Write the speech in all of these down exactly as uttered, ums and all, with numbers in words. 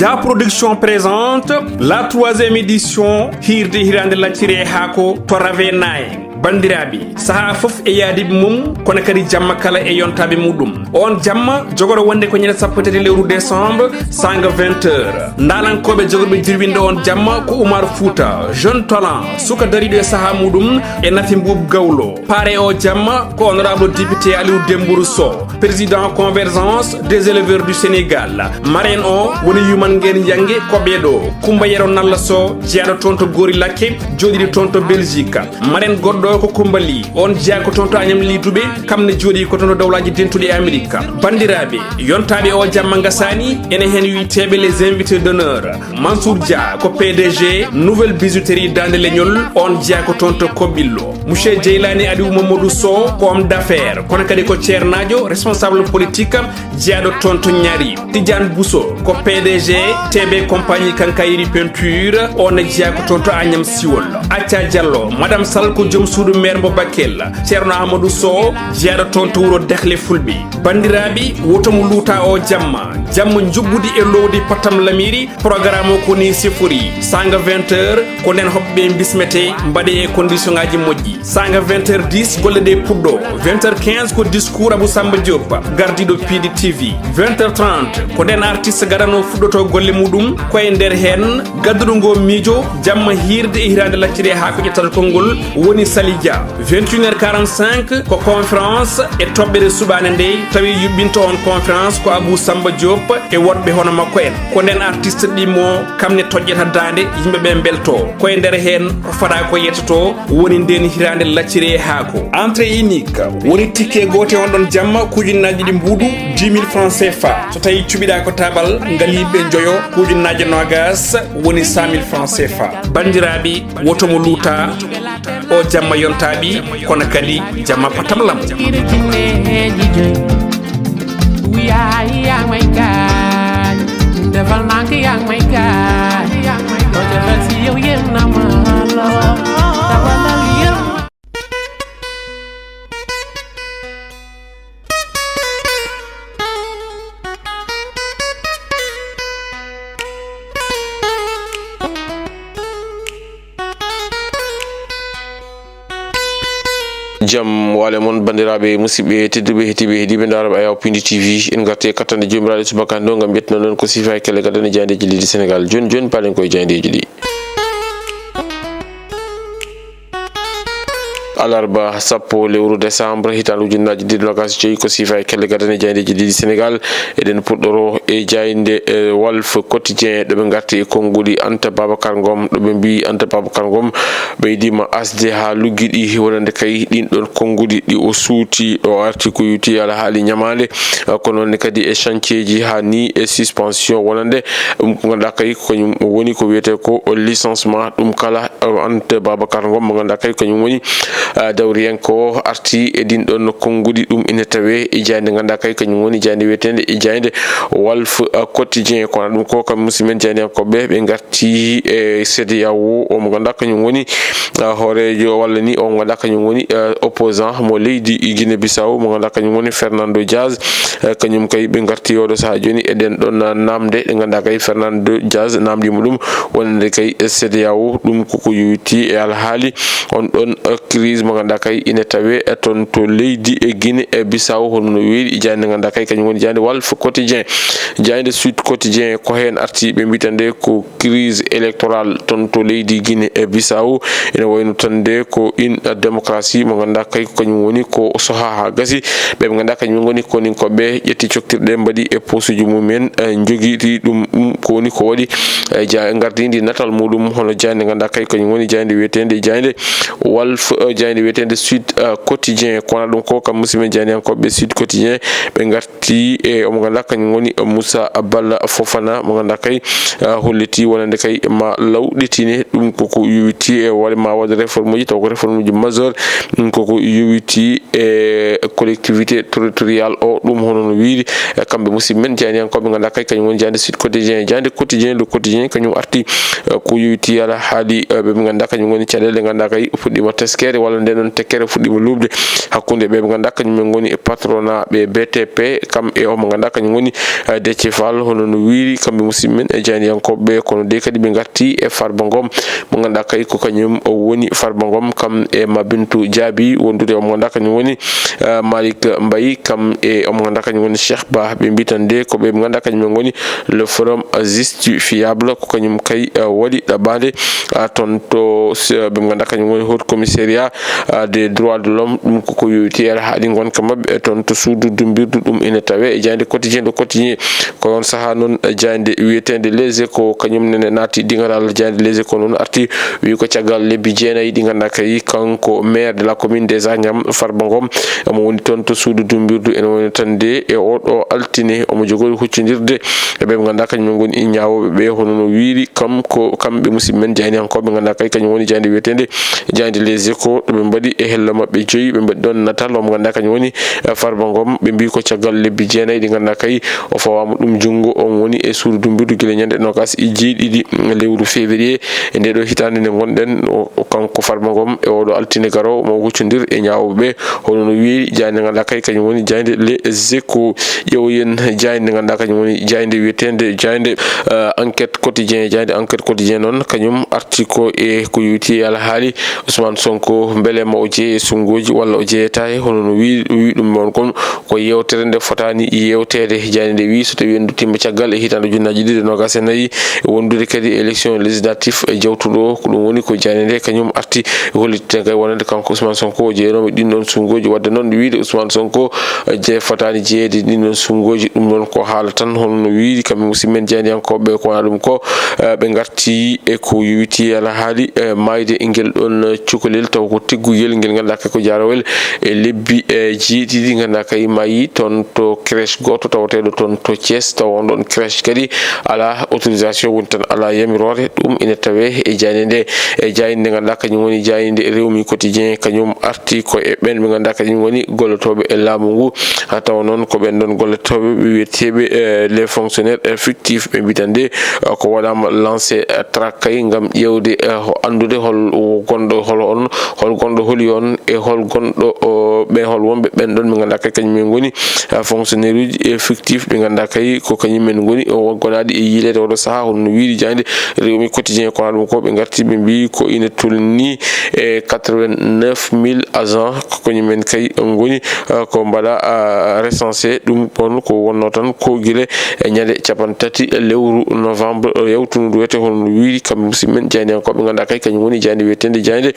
Ja Production présente la troisième édition Hirde Hirande Lacciri e Haako to Rave Nine. Banndiraaɓe, sahaa fof e yaadiiɓe mum, kono kadi jamma kala e yontaaɓe muɗum. On jamma jogoro wonde ko ñande sappo e tati lewru décembre, sanga vingt heures. Ndaalankooɓe jogorɓe jirwinde on jamma ko Oumar Fouta, jeune talent, suka dariiɗo e sahaa muɗum, e Nafi Mbuub Gawlo. Pare o jamma ko honorable député Aliou Dembourou Sow, président Convergence des éleveurs du Sénégal. Marraine o woni Yuman Ngeen Yange Koɓeɗo, Kumba Yero Nalla Sow, jeyaaɗo toon to Gori Lakke, jooɗiiɗo toon to Belgique. Marraine goɗɗo ko Kumba Ly, on jeyaa ko toon to Agnam Ly Dubé, kam ne jooɗii ko toon to Dawlaaji Dentuɗi e Amérique. Banndiraaɓe, yontaaɓe o jamma ngasaani, ene heen wiyeteeɓe les invités d'honneur. Mansour Dia ko P D G Nouvelle Bijouterie Daande Leñol, on jeyaa ko toon to Koɓɓillo. Monsieur Djeylani Aliou Mamadou Sow ko homme d'affaires, kono kadi ko ceernaajo, responsable politique, jeyaaɗo toon to Ñaari. Tidiane Bousso ko P D G T B Compagnie Quincaillerie Peinture, on ne jeyaa ko toon to Agnam Siwol. Acca Diallo, Madame Sall ko joom suudu maire mo Bakel. Ceerno Amadou Sow, jeyaaɗo toon to wuro Dehle Fulɓe. Banndiraaɓe, woto mo luuta o jamma. Jamma njuɓɓudi e lowdi Patam Lamiri, programme o ko ni sifori. Sanga vingt heures, ko nden hoɓɓe bismete, mbaɗe e condition ngaji moƴƴi. Sanga vingt heures dix, golle ɗe puɗɗo. Vingt heures quinze ko discours Abou Samba Diop, gardiiɗo P D T V. Vingt heures trente, ko nden artiste gadano fuɗɗoto golle muɗum, ko e nder heen gadduɗo ngo miijo, jamma hiirde e hiraande lacciri e haa ko ƴettata konngol, woni Sali Dia. Vingt et une heures quarante-cinq, ko conférence e toɓɓere suɓaande nde, tawi yuɓɓinto on conférence ko Abou Samba Diop e woɗɓe hono makko en. Ko nden artiste ɗimmo, kam ne toƴƴata daande, yimɓe ɓe mbelto. Ko e nder heen ko fada ko yettoto, woni nden hiraande lacciri e haako. Entrée unique, woni ticket goote on ɗon jamma, ko ujunnaaji ɗiɗi mbuuɗu, dix mille francs C F A. So tawi cuɓiɗa ko tabal ngal yimɓe njoyo, ko ujunnaaje noogas, woni cent mille francs C F A. Banndiraaɓe, woto mo luuta, o jamma yontaaɓe, kono kadi jamma patamlam. Jam waale mon, banndiraaɓe, musidɓe tedduɓe, heɗiiɓe, heɗiiɓe Daara Ayaw Pindi T V. En ngarti e kattande Joomiraaɗo subaka nde ngam ƴettanoɗen ko sifa e kelle gadane jaayndeeji leydi Senegal. Jooni jooni, paalen koye jaayndeeji ɗi. Alarba sappo lewru décembre, hitaande ujunnaaji ɗiɗi nogas joyi, ko sifa e kelle gadane jaayndeeji leydi Senegal. Eɗen puɗɗoro e jaaynde, e Walf Quotidien, ɗo ɓe ngarti e konnguɗi Anta Babacar Ngom, ɗo ɓe mbiyi Anta Babacar Ngom ɓeydiima asde haa luggiɗi, wonande kay ɗin ɗon konnguɗi ɗi o suuti, ɗo o arti ko yowiti alhaali ñamaande, ko noon ne kadi e chantier ji haa ni e suspension wonande ɗum ko ngannduɗaa kay ko kañum woni ko wiyetee ko licenciement, ɗum kala Anta Babacar Ngom mo ngannduɗaa kay kañum woni, ah, dawriyanke o arti e ɗin ɗon konnguɗi. Ɗum ina tawee e jaaynde ngannduɗaa kay kañum woni jaaynde wiyeteende e jaaynde Walf, ah, Quotidien. Kono ɗum ko kam musidɓe men jaayndiyankooɓe ɓe ngarti e C E D E A O o mo ngannduɗaa kañum woni, ah, hooreejo walla ni o mo ngannduɗaa kañum woni, ah, opposant mo leydi Guinée Bissau mo ngannduɗaa kañum woni Fernando Diaz. Eh, kañum kay ɓe ngarti oɗo sahaa jooni e ɗen ɗon, ah, namde ɗe ngannduɗaa kay Fernando Diaz namdiima ɗum wonande kay C E D E A O, ɗum koko yowiti e alhaali on ɗon, eh, crise mo ngannduɗaa kay ina tawee, eh, toon to leydi e Guinée e Bissau, hono no weeri e jaaynde ngannduɗaa kay kañum woni jaaynde Walf Quotidien, jaaynde Sud Quotidien ko heen arti ɓe mbiyata nde ko crise électorale toon to leydi Guinée e Bissau. Ina wayno tan nde ko une démocratie mo ngannduɗaa kay ko kañum woni ko soha haa gasi. Ɓe ɓe ngannduɗaa kañum ngoni koninkooɓe ƴetti coktirɗe mbaɗi e posuji mumen, eh, njogiti ɗum, ɗum ko woni ko waɗi, eh, ja-, ngardindi natal muɗum hono jaaynde ngannduɗaa kay kañum woni jaaynde wiyeteende jaaynde Walf, eh, jaaynde wiyeteende Sud, eh, Quotidien. Kono ɗum ko kam musidɓe jaayndiyankooɓe Sud Quotidien ɓe ngarti ti e omo ngannduɗaa kañum woni Moussa Balla Fofana mo ngannduɗaa kay, ah, holliti wonande kay ma lawɗitine ɗum koko yowiti e waɗe ma waɗe réforme uji taw ko réforme uji majeur, ɗum koko yowiti e collectivité territoriale o. Ɗum hono no wiiri, eh, kamɓe musidɓe men jaayndiyankooɓe ngannduɗaa kay kañum woni jaaynde Sud Quotidien, jaaynde Quotidien, Le Quotidien kañum arti, eh, ko yowiti alhaali, eh, ɓe ɓe ngannduɗaa kañum woni caɗeele ngannduɗaa kay puɗɗiima teskere walla Nde noon tekkere fuɗɗiima luuɓde hakkunde ɓe ɓe ngannduɗaa kañum en ngoni e patronat ɓe B T P, kam e omo ngannduɗaa kañum woni, eh, Déthié Fall, hono no wiiri kamɓe musidɓe men e jaayndiyankooɓe ɓe, kono de kadi ɓe ngarti e Farba Ngom mo ngannduɗaa kay ko kañum o woni Farba Ngom, kam e Mabintu Jaabi wondude omo ngannduɗaa kañum woni, eh, Malick Mbaye, kam e omo ngannduɗaa kañum woni Cheikh Ba. Ɓe mbi tan de ko ɓe ɓe ngannduɗaa kañum en ngoni le forum justifiable, ko kañum kay, eh, waɗi ɗaɓɓaade, ah, toon to s-, ɓe ngannduɗaa kañum woni haut commissariat, ah, des droits de l'homme, ɗum ko ko yowiti e alhaali ngonka maɓɓe, eh, toon to suudu dumbirdu, ɗum ina tawe e jaaynde quotidien ɗo quotidien. Ko on sahaa noon, eh, jaaynde wiyeteende Les Échos, kañum nene naati dingaral jaaynde Les Échos noon arti wi ko caggal lebbi jeenayi ɗi ngannduɗaa kay kanko maire de la commune des Agnam Farba Ngom omo woni toon to suudu dumbirdu, ene woni tan de e oɗo altine omo jogori huccondirde e ɓe ɓe ngannduɗaa kañum en ngoni ñaawooɓe ɓe, hono no wiiri kam ko kamɓe musidɓe men jaayndiyankooɓe ngannduɗaa kay kañum woni jaaynde wiyeteende jaaynde Les Échos, ɗo ɓe mbaɗi e hello maɓɓe joyi, ɓe mbaɗi ɗoon natal omo ngannduɗaa kañum woni, eh, Farba Ngom, ɓe mbi ko caggal lebbi jeenayi ɗi ngannduɗaa kay o fawaama ɗum junngo, on woni e suudu dumbirdu gila ñande noogas e jeeɗiɗi lewru février e nde ɗo hitaande nde ngonɗen, o, o kanko Farba Ngom e oɗo altine garoowo mo huccondir e ñaawooɓe ɓe, hono no wiiri jaaynde ngannduɗaa kay kañum woni jaaynde Les Échos. Ƴeewoyen jaaynde ngannduɗaa kañum woni jaaynde wiyeteende jaaynde, eh, Enquête Quotidien. Jaaynde Enquête Quotidien noon kañum arti ko e ko yowiti e alhaali Ousmane Sonko, mbele ma o jeeye e sunngooji walla o jeeyata e, hono no wi, wi ɗum noon kon ko yeewtere nde fotaani yeewteede. Jaaynde nde wi so tawii en nduttiima caggal e hitaande ujunnaaji ɗiɗi e noogas e nayi, wondude kadi e élection législative e jawtuɗo, ko ɗum woni ko jaaynde nde kañum arti hollitde kay wonande kanko Ousmane Sonko o jeyanoomi ɗin ɗon sunngooji. Wadde noon wiide Ousmane Sonko, eh, je fotaani jeyeede ɗin ɗon sunngooji, ɗum noon ko haala tan, hono no wiiri kamɓe musidɓe men jaayndiyankooɓe ko wona ɗum ko, eh, ɓe ngarti e ko yowiti alhaali, eh, maayde ngel ɗon cukalel, taw ko tigguyel ngel ngannduɗaa kay ko jaarawel e lebbi, eh, jeeɗiɗi ngannduɗaa kay maayi toon to crèche gooto tawateeɗo toon to Thiès, tawa on ɗon crèche kadi alaa autorisation, woni tan alaa yamiroore. Ɗum ina tawee e jaaynde nde, e jaaynde nde ngannduɗaa kañum woni jaaynde Rewmi Quotidien, kañum arti ko e ɓeen ɓe ngannduɗaa kañum woni gollotooɓe e laamu ngu. Ha tawa noon ko ɓeen ɗon gollotooɓe ɓe wiyeteeɓe, eh, les fonctionnaires, eh, fictifs, ɓe mbiɗa nde, eh, ko waɗaama lancé, eh, traque kay ngam ƴeewde, eh, ho-, anndude hol gonɗo, hol on, hol gonɗo holi on e hol gonɗo, o, ɓe, hol wonɓe ɓeen ɗon ɓe ngannduɗaa kay kañum en ngoni, eh, fonctionnaire uji, eh, fictif ɓe ngannduɗaa kay ko kañum en ngoni, o, gonaaɗi e yiileede oɗo sahaa, hono no wiiri jaaynde Rewmi Quotidien ko haa ɗum ko ɓe ngarti ɓe mbii ko ina tolni e quatre-vingt-neuf mille agents ko kañum en kay ngoni, eh, ko mbaɗa, ah, recensé ɗum on ko wonno tan ko gila e ñande cappanɗe tati lewru novembre, eh, yawtundu wiyete hono no wiiri kamɓe musidɓe men jaayndiyankooɓe ngannduɗaa kay kañum woni jaaynde wiyeteende jaaynde,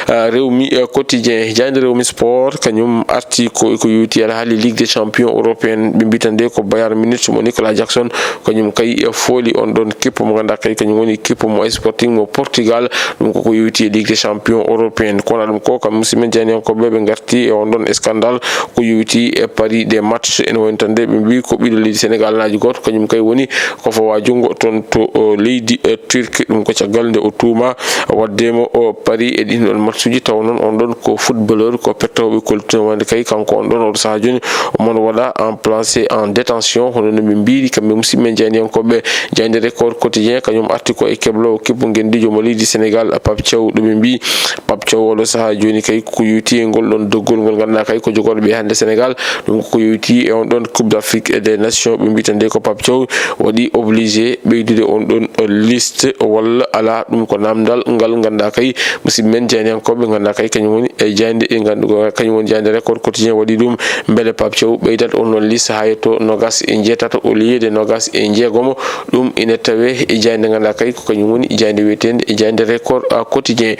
ah, Rewmi, eh, Quotidien. Jaaynde Rewmi Sport kañum arti ko, ko yowiti alhaali Ligue des Champions européenne, ɓe mbiɗa nde ko Bayern Munich mo Nicolas Jackson, kañum kay, eh, fooli on ɗon kippu mo ngannduɗaa kay kañum woni kippu mo Sporting mo Portugal, ɗum koko yowiti e Ligue des Champions européenne. Kono ɗum ko kam musidɓe men jaayndiyankooɓe ɓe ngarti e on ɗon scandale ko yowiti e Paris des matchs, ene woni tan de ɓe mbii ko ɓiɗo leydi Sénégal naajo gooto kañum kay woni ko fawa junngo toon to, o, leydi, eh, Turquie. Ɗum ko caggal nde o tuuma waɗde mo, o, Paris e ɗin ɗon matchuji, taw noon on ɗon ko footballeur, ko pettooɓe koltuno wonde kay kanko on ɗon oɗo sahaa jooni omo waɗa en placé en détention, hono no ɓe mbiiri kamɓe musidɓe men jaayndiyankooɓe jaaynde Record Quotidien, kañum arti ko e kebloowo kippu ngenndiijo mo leydi Sénégal, Pape Thiaw, ɗo ɓe mbii Pape Thiaw oɗo sahaa jooni kay ko yowiti e ngol ɗon doggol ngol ngannduɗaa kay ko jogorɓe hannde Sénégal, ɗum ko yowiti e on ɗon Coupe d'Afrique des Nations, ɓe mbiɗa nde ko Pape Thiaw waɗi obligé ɓeydude on ɗon liste walla alaa, ɗum ko namdal ngal ngannduɗaa kay musidɓe men jaayndiyankooɓe ngannduɗaa kay kañum woni e jaaynde e nganndu-, kañum woni jaaynde Record Quotidien waɗi ɗum, mbele Pape Thiaw ɓeydat on ɗon liste haa yetto noogas e njeetato au lieu de noogas e njeegomo, ɗum ina tawee e jaaynde ngannduɗaa kay ko kañum woni jaaynde wiyeteende e jaaynde Record, ah, Quotidien.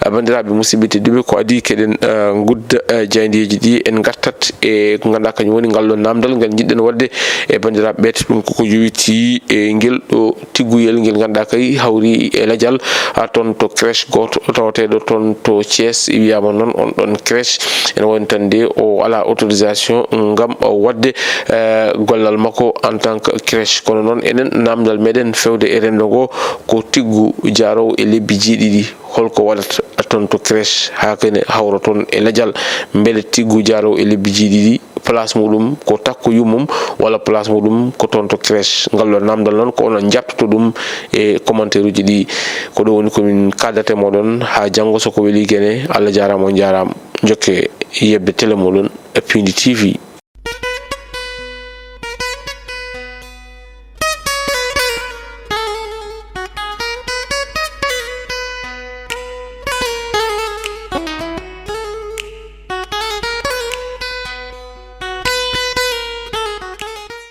Ah, banndiraaɓe musidɓe tedduɓe, ko adii keɗen, ah, ngudda, ah, jaayndeeji ɗi, en ngartat e ko ngannduɗaa kañum woni ngal ɗon namdal ngal njiɗɗen waɗde e banndiraaɓe ɓe, ɗum koko yowiti e ngel ɗo tigguyel ngel ngannduɗaa kay hawri e lajal, ah, toon to crèche gooto tawateeɗo toon to Thiès. Wiyaama noon on ɗon crèche ene woni tan de o alaa autorisation ngam waɗde, eh, gollal makko en tant que crèche. Kono noon enen namdal meɗen fewde e renndo ngo ko tiggu jaaroowo e lebbi jeeɗiɗi, holko waɗata toon to crèche haa kene hawra toon e lajal? Mbele tiggu jaaroowo e lebbi jeeɗiɗi place muɗum ko takko yummum, walla place muɗum ko toon to crèche. Ngal ɗo namdal noon ko onon njaɓtoto ɗum e commentaire uji ɗi. Ko ɗo woni komin kaddata e moɗon haa janngo so ko weli gene. Allah jaaraama, on njaaraama. Jokke yebde télé moɗon Piindi T V.